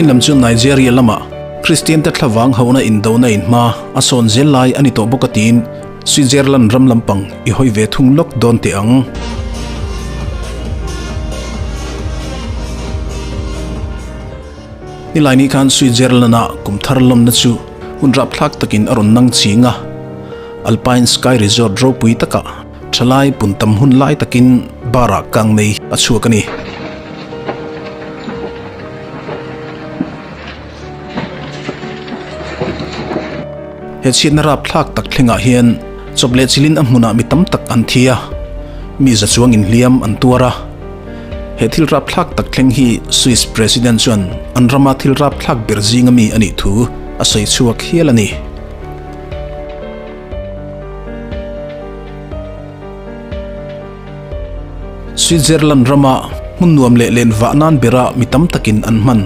Vawiin lam chu Nigeria lama Kristiante thlavang hauhna indona in hma a sawn zel lai a ni tawh bawk a tiin Switzerland ram lampang i hawi ve thung lawk dawn teh ang. Nilaini khan Switzerland-a kum thar lawmna chu hun rapthlak takin a rawn nang ching a, Alpine Sky Resort ropui takah thalai pun tam hun lai takin bar-ah kang nei a chhuak a ni. He chhiatna rapthlak tak thlengah hian chawp leh chilin a hmunah mi tam tak an thi a, mi za chuang inhliam an tuar a. He thil rapthlak tak thleng hi Swiss President chuan an rama thil rapthlak ber zinga mi a nih thu a sawi chhuak hial a ni. Switzerland rama hmun nuam leh len vah nan bera mi tam takin an hman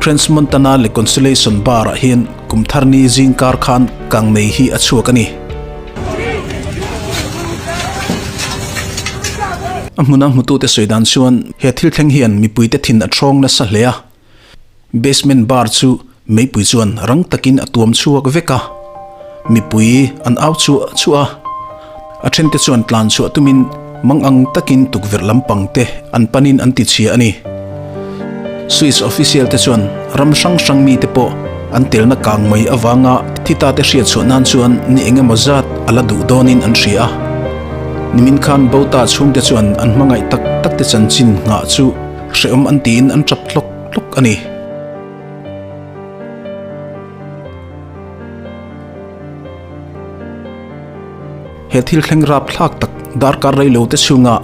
Crans Montana leh Consolation Bar ah hian kum thar ni zing kar khan kang nei hi a chhuak a ni. A hmuna hmutute sawi dan chuan he thil thleng hian mipuite thin a thawng nasa hle a. Basement bar chu meipui chuan rang takin a tuam chhuak vek a, mipui an au chhuah chhuah a, a thente chuan tlan chhuah tumin mang ang takin tukverh lampang te an panin an ti chhia a ni. Swiss official te chuan ram hrang hrang mite pawh an telna kang mai avanga thi ta te hriat chhuah nan chuan ni eng emaw zat a la duh dawnin an hria a. Nimin khan Bota chhungte chuan an hmangaih tak tak te chanchin nghah chu hrehawm an tiin an tap tlawk tlawk a ni. He thil thleng rapthlak tak darkar rei lo te chhunga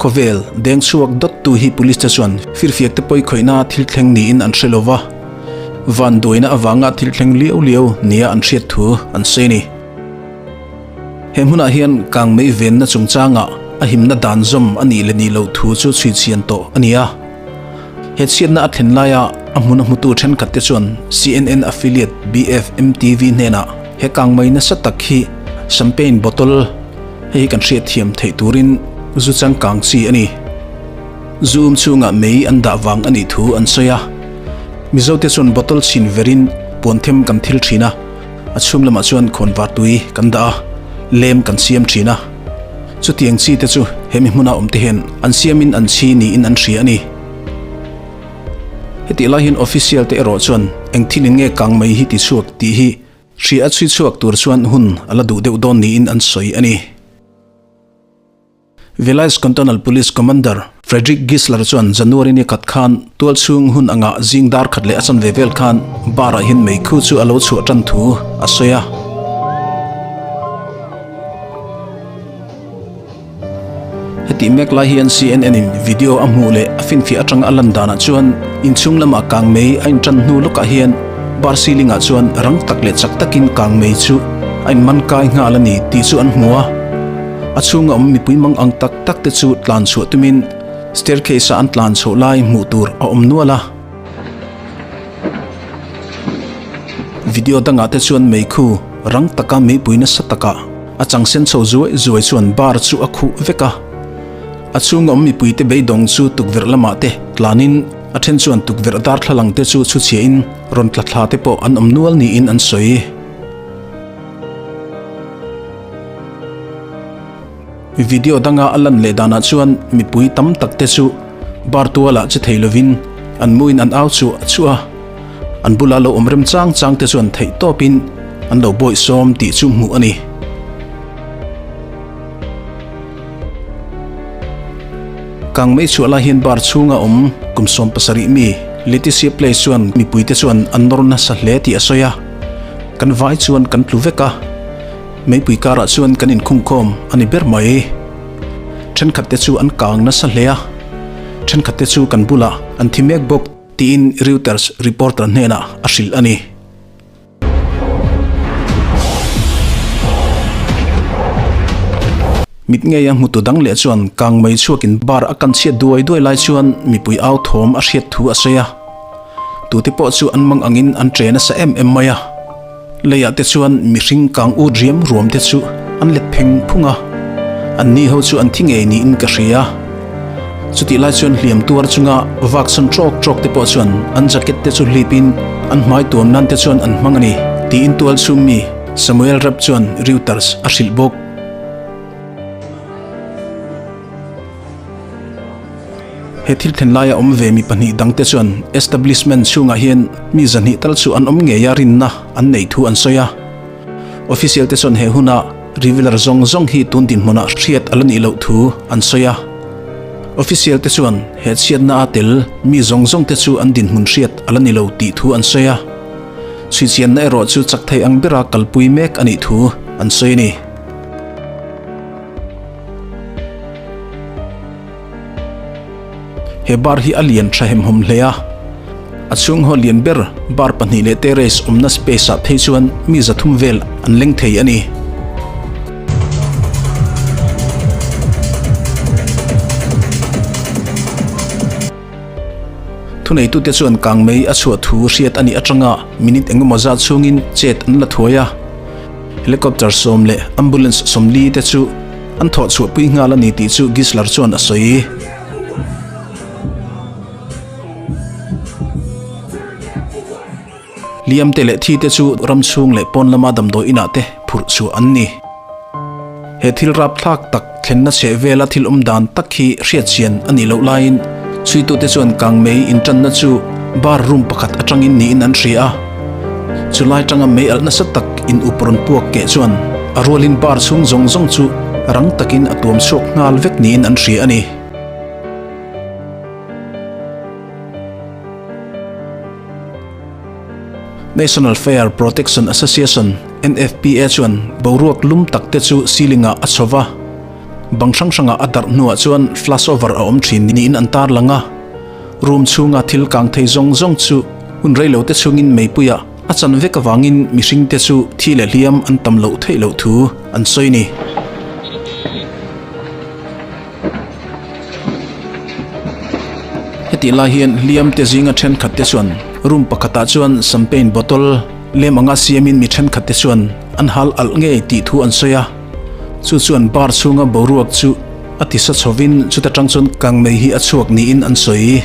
khawvel deng chhuak dawt tu hi police te chuan firfiak te pawi khawihna thil thleng niin an hre lova, vanduaina avanga thil thleng liau liau nia an hriat thu an sawi a ni. He hmunah hian kangmei venna chungchangah a himna dan zawm a nih leh nih loh thu chu chhui chhian tawh a ni a. He chhiatna a thlen laia a hmun a hmutu thenkhat te chuan CNN affiliate BFMTV hnenah he kangmei nasa tak hi champagne bottle hei hi kan hriatthiam theih turin zu changkang chi a ni. Zu um chhungah mei an dah vang a nih thu an sawi a. Mizo te chuan bottle chhin verin puan them kan thil thin a, a chhung lamah chuan khawnvar tui kan dah a, lem kan siam thin a. Chutiang chi te chu hemi hmuna awm te hian an siamin an chhi niin an hria a ni. Hetih lai hian official te erawh chuan eng thil in nge kang mai hi ti chhuak tih hi hria a chhui chhuak tur chuan hun a la duh deuh dawn niin an sawi a ni. Valais Cantonal Police Commander Frederic Gisler chuan January ni khat khan tual chhung hun anga zing dar khat leh a chanve vel khan bar ah hian meikhu chu a lo chhuah tan thu a sawi a. Hetih mek lai hian CNN in video a hmuh leh a finfiah atanga a lan danah chuan inchhung lamah kang mei a intan hnu lawkah hian bar ceiling ah chuan rang tak leh chak takin kang mei chu a inman kai nghal a ni tih chu an hmu a. A chhunga awm mipui mang ang tak tak te chu tlan chhuah tumin staircase ah an tlan chhoh lai hmuh tur a awm nual a. Video dangah te chuan meikhu rang taka meipui nasa takah a chang sen chho zuai zuai chuan bar chu a khuh vek a. A chhunga awm mipui te beidawng chu tukverh lamah te tlanin a then chuan tukverh darthlalang te chu chhuchhiahin rawn tla thla te pawh an awm nual niin an sawi. Video danga a lan leh danah chuan mipui tam tak te chu bar tualah che thei lovin an muin an au chuah chuah a, an bula lo awm rem chang chang te chuan theih tawpin an lo bawihsawm tih chu hmuh a ni. Kangmei chhuah lai hian bar chhunga awm kum 70 mi Leticia Place chuan mipuite chuan an nawr nasa hle tih a sawi a, kan vai chuan kan tlu vek a. Meipui karah chuan kan inkhungkhawm a ni ber mai. Thenkhat te chu an kang nasa hle a, thenkhat te chu kan bulah an thi mek bawk, tiin Reuters reporter hnenah a hrilh a ni. Mit ngeia hmutu dang leh chuan kang mei chhuakin bar a kan chhiat duai duai lai chuan mipui au thawm a hriat thu a sawi a. Tute pawh chu an mang angin an che nasa em em mai a. Leiah te chuan mihring kang ut riam ruam te chu an let pheng phung a, an ni ho chu an thi ngei niin ka hria. Chutih lai chuan hliam tuar chunga vak sawn trawk trawk te pawh chuan an jacket te chu hlipin an hmai tuam nan te chuan an hmang a ni, tiin tual chhung mi Samuel Rapp chuan Reuters a hrilh bawk. He thil thlen laia awm ve mi pahnih dangte chuan establishment chhungah hian mi zahnih tal chu an awm ngei a rinna an neih thu an sawi a. Official te chuan he huna revealer zawng zawng hi tun dinhmunah hriat a la nih loh thu an sawi a. Official te chuan he chhiatna a tel mi zawng zawng te chu an dinhmun hriat a la ni lo tih thu an sawi a. Chhuichianna erawh chu chak thei ang bera kalpui mek a nih thu an sawi a ni. He bar hi a lian tha hemhawm hle a, a chhung haw lian ber bar pahnih leh terrace awmna space ah phei chuan mi 300 vel an leng thei a ni. Thuneitute chuan kangmei a chhuah thu hriat a nih atanga minute engemaw zat chhungin chet an la thuai a. Helicopter sawm leh ambulance 40 te chu an thawh chhuahpui nghal a ni tih chu Gisler chuan a sawi. Hliam te leh thi te chu ram chhung leh pawn lama damdawi inah te phurh chhuah an ni. He thil rapthlak tak thlenna chheh vela thil awm dan tak hi hriatchian a nih loh laiin chhuitute chuan kangmei intanna chu bar room pakhat atangin niin an hria a. Chulai tanga mei alh nasa tak in up rawn puak keh chuan a rualin bar chhung zawng zawng chu rang takin a tuam chhuak nghal vek niin an hria a ni. National Fire Protection Association, NFPA, chuan boruak lum tak te chu ceiling ah a chho va, bang hrang hrangah a darh hnuah chuan flashover a awm thin niin an tarlang a. Room chhunga thil kang thei zawng zawng chu hun reilo te chhungin meipuiah a chan vek avangin mihring te chu thi leh hliam an tam loh theih loh thu an sawi ni. Hetih lai hian hliam te zinga thenkhat te chuan room pakhatah chuan champagne bottle lem anga siamin mi thenkhat te chuan an hal alh ngei tih thu an sawi a, chu chuan bar chhunga boruak chu a tisa chhovin chuta tang chuan kangmei hi a chhuak niin an sawi.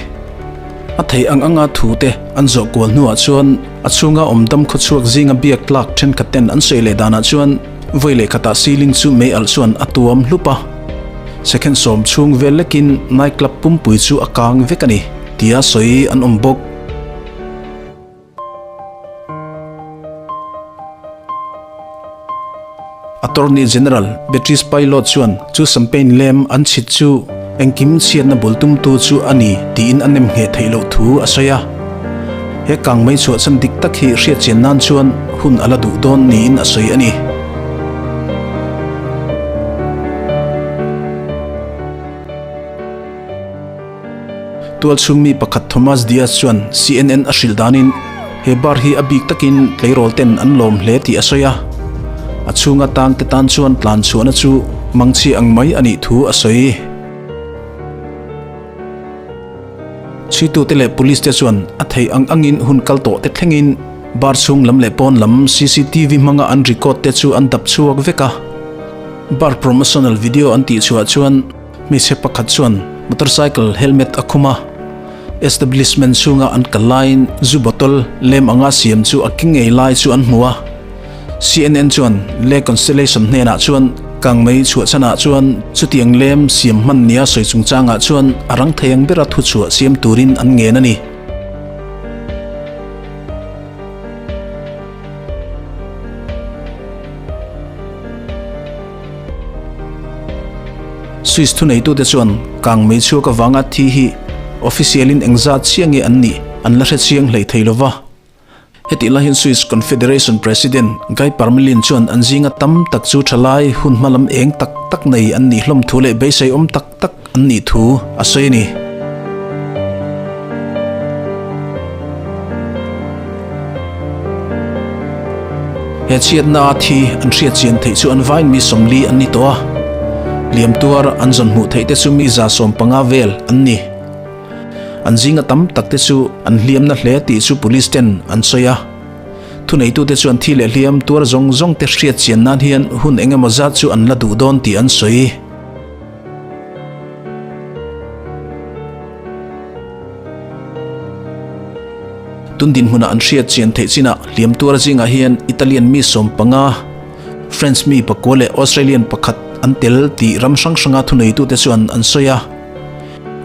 A thei ang anga thu te an zawh kual hnuah chuan a chhunga awm dam khawchhuak zinga biak tlak thenkhat ten an sawi leh danah chuan Vawi leh khatah ceiling chu mei alh chuan a tuam hlup a, second sawm chhung vel lekin night club pumpui chu a kang vek a ni, tia sawi an awm bawk. Attorney General Beatrice Pilot chuan chu champagne lem an chhit chu engkim chhiatna bul tumtu chu a ni tiin a nem ngheh theih loh thu a sawi a. He kangmei chhuahchhan dik tak hi hriatchian nan chuan hun a la duh dawn niin a sawi a ni. Tualchhung mi pakhat Thomas Diaz chuan CNN a hrilh danin he bar hi a bik takin tleirawl ten an lawm hle tih a sawi a. A chhunga tangte tan chuan tlan chhuahna chu mangchhi ang mai a nih thu a sawi. Chhuitute leh police te chuan a theih ang angin hun kal tawh te thlengin bar chhung lam leh pawn lam cctv hmanga an record te chu an dap chhuak vek a. Bar promotional video an tih chhuah chuan hmeichhe pakhat chuan motorcycle helmet a khum a, establishment chhunga an kal laiin zu bottle lem anga siam chu a ki ngei lai chu an hmu a. CNN chuan Le Constellation hnenah chuan kangmei chhuahchhanah chuan chutiang lem siam hman nia sawi chungchangah chuan a rang thei ang bera thuchhuah siam turin an ngen a ni. Swiss thuneitute chuan kangmei chhuak avanga thi hi official-in engzat chiah nge an nih an la hre chiang hlei thei lova. Hetih lai hian Swiss Confederation President Guy Parmelin chuan an zinga tam tak chu thalai hun hma lam eng tak tak nei an nih hlawm thu leh beisei awm tak tak an nih thu a sawi a ni. He chhiatna a thi an hriat chian theih chu an vain mi 40 an ni tawh a, hliam tuar an zawn hmuh theih te chu mi 150 vel an ni. An zinga tam tak te chu an hliamna hle tih chu police ten an sawi a. Thuneitute chuan thi leh hliam tuar zawng zawng te hriat chian nan hian hun eng emaw zat chu an la duh dawn tih an sawi. Tun dinhmuna an hriat chian theih chinah hliam tuar zingah hian Italian mi 15, French mi pakua leh Australian pakhat an tel tih ram hrang hranga thuneitute chuan an sawi a.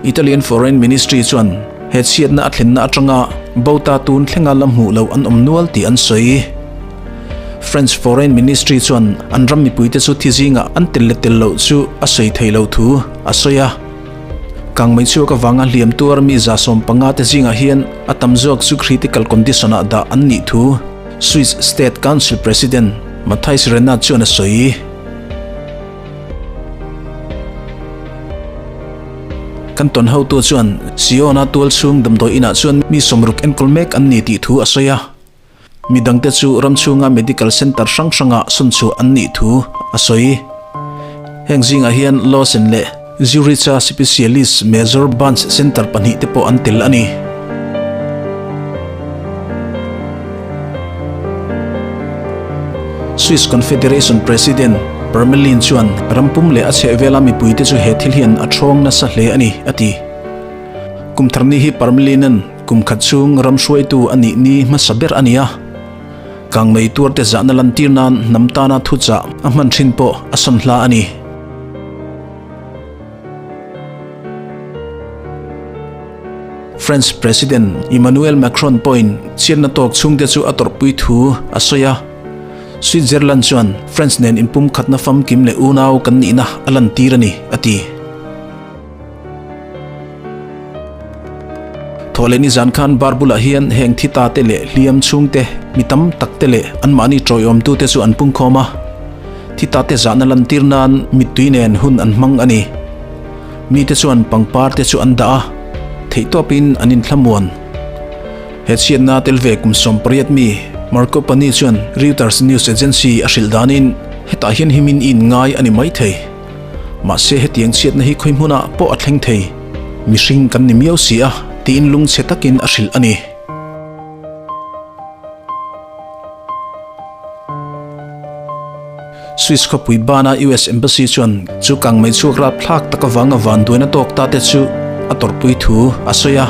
Italian Foreign Ministry chuan he chhiatna a thlenna atanga bo ta tun thlenga la hmuh loh an awm nual tih an sawi. French Foreign Ministry chuan an ram mipuite chu thi zingah an tel leh tel loh chu a sawi thei lo thu a sawi a. Kangmei chhuak avanga hliam tuar mi 150 te zingah hian a tam zawk chu critical condition ah dah an nih thu Swiss State Council President Matthias Renat chuan a sawi. Kan tawn hotu chuan Sion-a tual chhung damdawi inah chuan mi 60 enkawl mek an ni tih thu a sawi a. Mi dangte chu ram chhunga medical centre hrang hranga sawn chhuah an nih thu a sawi. Heng zingah hian Lausanne leh Zurich-a specialist major burns centre pahnih te pawh an tel a ni. Swiss Confederation President Parmelin chuan ram pum leh a chhehvela mipuite chu he thil hian a ṭhawng nasa hle a ni, a ti. Kum thar ni hi Parmelin-a'n kum khat chhung ram hruaitu a nih ni hmasa ber a ni a. Kangmei tuarte zahna lantir nan hnam tana thuchah a hman ṭhin pawh a sawn hla a ni. French President Emmanuel Macron pawhin chhiatna tawk chhungte chu a tawrhpui thu a sawi a. Switzerland chuan France nen inpumkhatna famkim leh unau kan nihna a lantir a ni, a ti. Thawhlehni zan khan bar bulah hian heng thi ta te leh hliam chhungte mi tam tak te leh anmahni tawiawmtute chu an pungkhawm a. Thi ta te zahna lantir nan mittui nen hun an hmang a ni. Mite chuan pangpar te chu an dah a, theihtawpin an inthlamuan. He chhiatna tel ve kum 18 mi Marco Pani chuan Reuters news agency a hrilh danin hetah hian himin i inngai a ni maithei. Mahse hetiang chhiatna hi khawi hmunah pawh a thleng thei. Mihring kan ni miau si a, tiin lungchhe takin a hrilh a ni. Swiss khawpui bana US Embassy chuan chu kangmei chhuak rapthlak tak avanga vanduaina tawk ta te chu a tawrhpui thu a sawi a.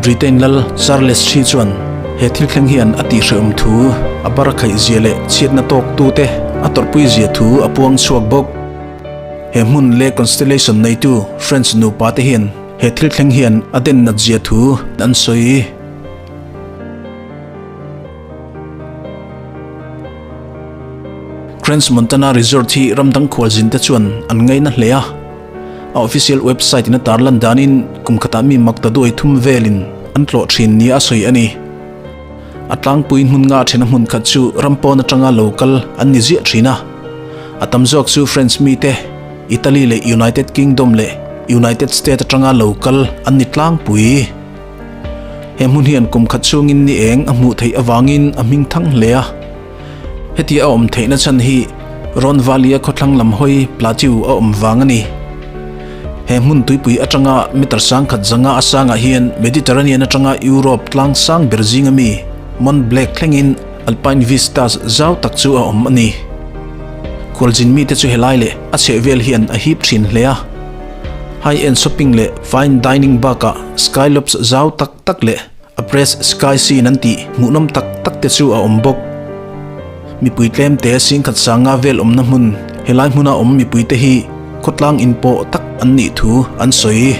Britain lal Charles ii chuan he thil thleng hian a tihhrehawm thu, a bar khaih zia leh chhiatna tawk tute a tawrhpui zia thu a puang chhuak bawk. He hmun leh constellation neitu French nupa te hian he thil thleng hian a den nat zia thu an sawi. Crans Montana Resort hi ram dang khualzin te chuan an ngaina hle a. A official website in a tarlan danin kum khatah mi makta duai thum velin an tlawh thin nia a sawi a ni. A tlangpui hmun nga thena hmun khat chu ram pawn atanga lo kal an ni ziah thin a. A tam zawk chu French mite, Italy leh United Kingdom leh United State atanga lo kal an ni tlangpui. He hmun hian kum khat chhungin ni eng a hmuh theih avangin a hming thang hle a. Heti a awm theihna chhan hi Rhone Valley-a khawthlang lam hawi plateau a awm vang a ni. He hmun tuipui atanga meter 10,000 zanga a sangah hian Mediterranean atanga Europe tlang sang ber zinga mi Mont Blanc thlengin Alpine vistas zau tak chu a awm a ni. Khualzin mite chu helai leh a chhehvel hian a hip thin hle a. High-end shopping leh fine dining bakah skylopes zau tak tak leh a press sky scene an tih hmuhnawm tak tak te chu a awm bawk. Mipui tlem te 10,000 sanga vel awmna hmun helai hmuna awm mipui te hi khawtlang inpawh tak an nih thu an sawi.